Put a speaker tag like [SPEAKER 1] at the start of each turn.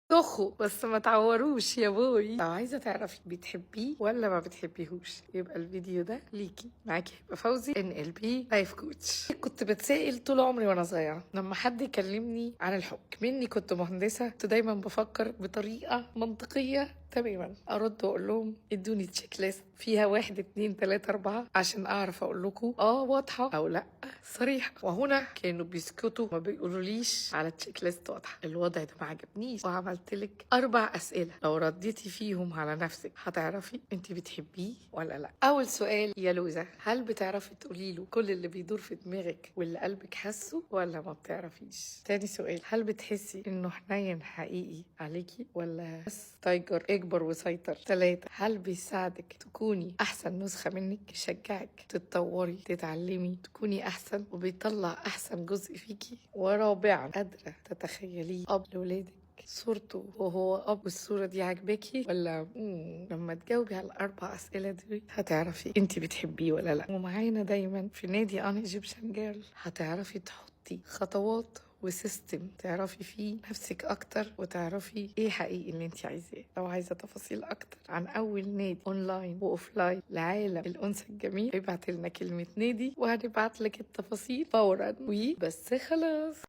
[SPEAKER 1] طخه بس ما تعوروش يا بوي. لو عايزه تعرفي بتحبيه ولا ما بتحبيهوش يبقى الفيديو ده ليكي. معاكي هبه فوزي، NLP life coach. كنت بتسائل طول عمري وانا صغيرة لما حد يكلمني عن الحب، مني كنت مهندسه، كنت دايما بفكر بطريقة منطقية تماما، ارد واقول لهم ادوني checklist فيها 1 2 3 4 عشان اعرف اقول لكم واضحة او لا صريحه. وهنا كانوا بيسكتوا ما بيقولوليش على checklist واضحه. الوضع ده ما عجبنيش وعملت لك 4 اسئلة لو رديتي فيهم على نفسك هتعرفي انت بتحبيه ولا لا. اول سؤال يا لوزه، هل بتعرفي تقولي له كل اللي بيدور في دماغك واللي قلبك حاسه ولا ما بتعرفيش؟ تاني سؤال، هل بتحسي انه حنين حقيقي عليكي ولا بس tiger اكبر وسيطر؟ 3، هل بيساعدك تكوني احسن نسخه منك، يشجعك تتطوري تتعلمي تكوني احسن وبيطلع احسن جزء فيكي؟ ورابعا، قادرة تتخيليه اب لولادك، صورته وهو اب والصورة دي عاجباكي ولا؟ لما تجاوبي على ال4 اسئلة دي هتعرفي انت بتحبيه ولا لا. ومعانا دايما في نادي An Egyptian Girl هتعرفي تحطي خطوات و system تعرفي فيه نفسك اكتر وتعرفي ايه حقيقي اللي انت عايزاه. لو عايزه تفاصيل اكتر عن اول نادي online و offline لعالم الانثى الجميل ابعت لنا كلمة نادي وهنبعت لك التفاصيل فورا. وبس خلاص.